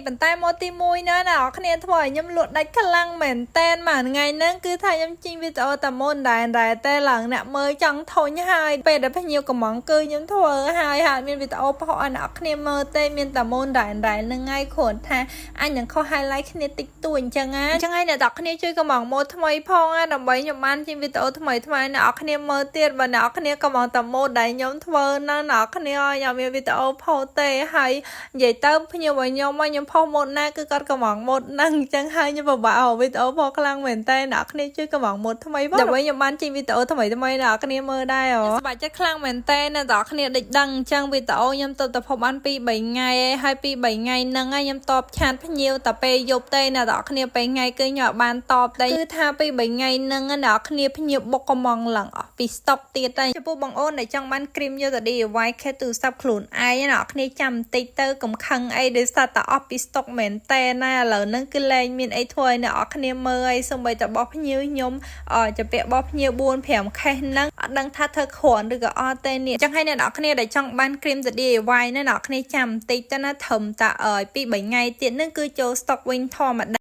ប៉ុន្តែម៉ូដទី1ណាអ្នកនរគ្នាធ្វើឲ្យខ្ញុំលក់ដាច់ខ្លាំងមែនតែនមួយថ្ងៃហ្នឹងគឺថាខ្ញុំចេញវីដេអូតែម៉ូដដែរដែរតែឡើងអ្នកមើលចង់ធុញហើយពេលដែលភ្ញៀវកំងគឺខ្ញុំធ្វើហើយហើយមានវីដេអូផុសឲ្យអ្នកគ្នាមើលទេមានតែម៉ូដដែរដែរហ្នឹងហើយគ្រាន់ថាអញនឹងខុស highlight គ្នាតិចតួចអញ្ចឹងណាអញ្ចឹងហើយអ្នកនរគ្នាជួយកំងម៉ូដថ្មីផងណាដើម្បីខ្ញុំបានចេញវីដេអូថ្មីថ្មីអ្នកនរគ្នាមើលទៀតបើអ្នកនរគ្នាកំងតែម៉ូដដែលខ្ញុំធ្វើហ្នឹងអ្នកនរគ្នាឲ្យខ្ញុំមានវីដេអូផុសទេហើយនិយាយទៅភ្ញៀវរបស់ខ្ញុំមកខ្ញុំផុសម៉ូដណាគឺគាត់កំងម៉ូដហ្នឹងអញ្ចឹងហើយខ្ញុំពិបាករកវីដេអូផុសខ្លាំងមែនតើអ្នកនរគ្នាជួយកំងម៉ូដថ្មីផងដើម្បីខ្ញុំបានចេញវីដេអូថ្មីថ្មីអ្នកនរគ្នាមើលដែរហ៎សប្បាយចិត្តខ្លាំងមែនតើអ្នកនរគ្នាដេចដឹងអញ្ចឹងវីដេអូខ្ញុំទៅតែផុសបាន2 3ថ្ងៃឯងហើយ2 3ថ្ងៃហ្នឹងហើយខ្ញុំតប chat ភ្ញៀវតែពេលយប់ទេអ្នកនរគ្នាពេលថ្ងៃគឺខ្ញុំអត់បានតបទេគឺថា2 3ថ្ងៃហ្នឹងអ្នកនរគ្នាភ្ញៀវបុកកំងឡើងអស់ពីស្តុកទៀតហើយចំពោះបងអូនដែលចង់បានគ្រីមយកទៅ DIY case ទូរស័ព្ទខ្លួនឯងអ្នកនរគ្នាចាំបន្តិចទៅកុំខឹងអីដោយសារតែអស់ពីស្តុកមែនតើណាឥឡូវហ្នឹងគឺលែងមានអីធ្វើឲ្យអ្នកនរគ្នាមើលហើយសូម្បីតែបោះភ្ញៀវខ្ញុំអចាពាក់បោះភ្ញៀវ4 5 case ហ្នឹងអត់ដឹងថាធ្វើគ្រាន់ឬក៏អត់ទេនេះអញ្ចឹងហើយអ្នកនរគ្នាដែលចង់បានគ្រីមទៅ DIY ណាអ្នកនរគ្នាចាំបន្តិចទៅណាត្រឹមតែ2 3ថ្ងៃទៀតហ្នឹងគឺចូលស្តុកវិញធម្មតា។